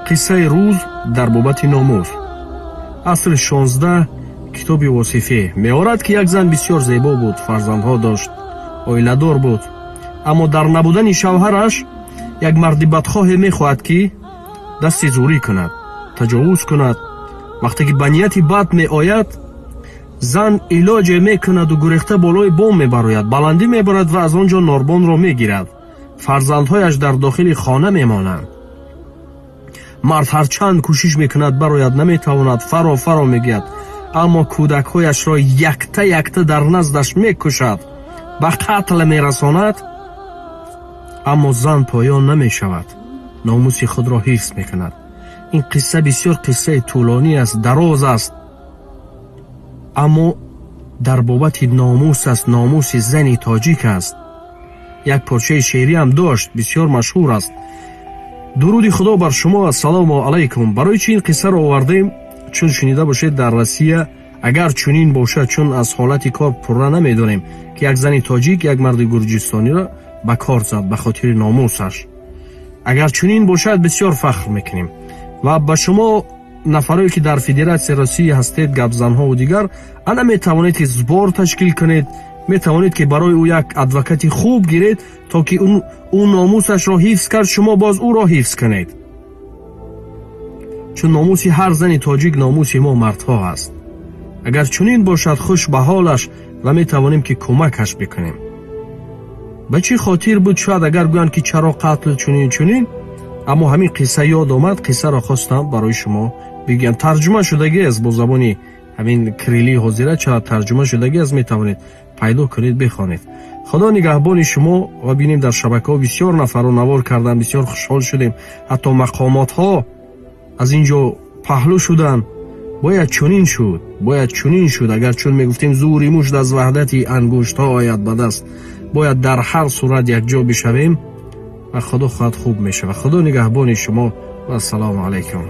Қиссаи рӯз дар бобати номус. Асри 16, китоби Восифе меорад, ки як зан бисёр зебо буд, фарзандҳо дошт, оиладор буд, аммо дар набудани шавҳараш як марди бадхоҳе мехоҳад, ки дасти зӯрӣ кунад, таҷовуз кунад. Вақте ки ба нияти бад меояд, зан илоҷе мекунаду гурехта болои бом мебарояд, баландӣ мебарад ва аз он ҷо норбонро мегирад. Фарзандҳояш дар дохили хона мемонанд. Мард ҳарчанд кӯшиш мекунад, барояд, наметавонад, фаро фаро мегӯяд, аммо кӯдакҳояшро якта якта дар наздаш мекушад, ба қатл мерасонад. Аммо зан поён намешавад, номуси худро ҳифз мекунад. Ин қисса бисёр қиссаи тӯлонӣ аст, дароз аст, аммо дар бобати номус аст, номуси зани тоҷик аст. Як порчаи шеъриам дошт, бисёр машҳур аст. Дуруди Худо бар шумо, ассалому алайкум. Барои чӣ ин қиссаро овардем? Чун шунида бошед, дар Россия, агар чунин бошад, чун аз ҳолати кор пурра намедонем, ки як зани тоҷик як марди гурҷистониро ба кор зад ба хотири номусаш. Агар чунин бошад, бисёр фахр мекунем. Ва ба шумо нафарое, ки дар Федератсияи Россия ҳастед, гапзанҳову дигар, ана метавонед, ки сбор ташкил кунед, метавонед, ки барои ӯ як адвокати хуб гиред, то ки ӯ номусашро ҳифз кард, шумо боз ӯро ҳифз кунед, чун номуси ҳар зани тоҷик номуси мо мардҳо аст. Агар чунин бошад, хуш ба ҳолаш, ва метавонем, ки кӯмакаш бикунем. Ба чӣ хотир буд, шояд агар гӯянд, ки чаро қатл, чунин чунин, аммо ҳамин қисса ёд омад, қиссаро хостам барои шумо бигӯям. Тарҷума шудагӣ аст бо забони ҳамин кириллии ҳозира, чаро тарҷума шудагӣ аст, метавонед пайдо кунед, бихонед. Худо нигаҳбони шумо. Ва бинем, дар шабакаҳо бисёр нафарро навор кардан, бисёр хушҳол шудем, ҳатто мақомотҳо аз ин ҷо паҳлӯ шуданд. Бояд чунин шуд, бояд чунин шуд. Агар чун мегуфтем, зӯри мушт аз ваҳдати ангуштҳо ояд ба даст, бояд дар ҳар сурат якҷо бишавем ва Худо хоҳад, хуб мешавад. Худо нигаҳбони шумо ва ассалому алайкум.